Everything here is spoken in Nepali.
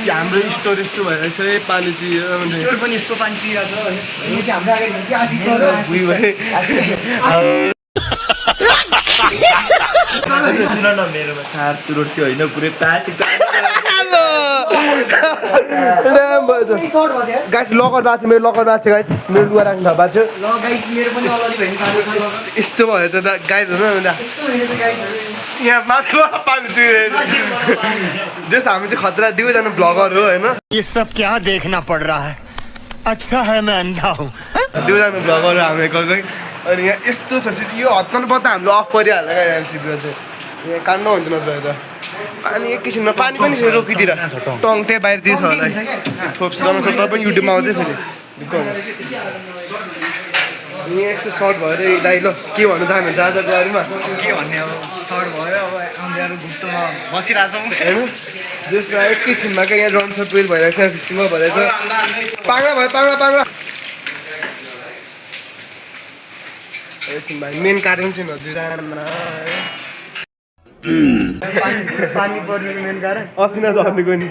हाम्रो स्टोरेज चाहिँ भइरहेको छ है पानी चाहिँ पनि यस्तो पानी पिइरहेको रोटी होइन पुरै प्याक गाइस लकर भएको छ मेरो लकर भएको छ गाइस मेरो लुगा राख्नु भएको छ यस्तो भयो त गाइस होइन यहाँ माथिबाट पानी दिइरहेको जस हामी चाहिँ खतरा दुईजना ब्लगर हो होइन ये सब क्या देखना पड़ रहा है अच्छा है मैं अंधा हूँ दुईजना ब्लगर हामी गएको अनि यहाँ यस्तो छ यो हतपन त हाम्रो अफ परिहाल्छ क्या यहाँ सिपीको चाहिँ यहाँ काम नहुन्थ्यो नत्र त अनि एक किसिममा पानी पनि छ रोकिदिएर टङ्टे बाहिरतिर छ होला थोप्स जनाउँछ तर पनि युट्युबमा आउँछ फेरि यहाँ यस्तो सर्ट भयो रे दाइ ल के भन्नु चाहनुहुन्छ आजको बारेमा के भन्ने अब सर्ट भयो अब आउँदैहरू घुट्टोमा बसिरहेछौँ होइन जसमा एक किसिममा क्या यहाँ रन सर्ट वेल भइरहेको छ फिसिङमा भइरहेको छ पाङ्रा भयो पाङ्रा भाइ मेन कारण चाहिँ नजुरा पानी पर्ने मेन कारण असिना झर्नेको नि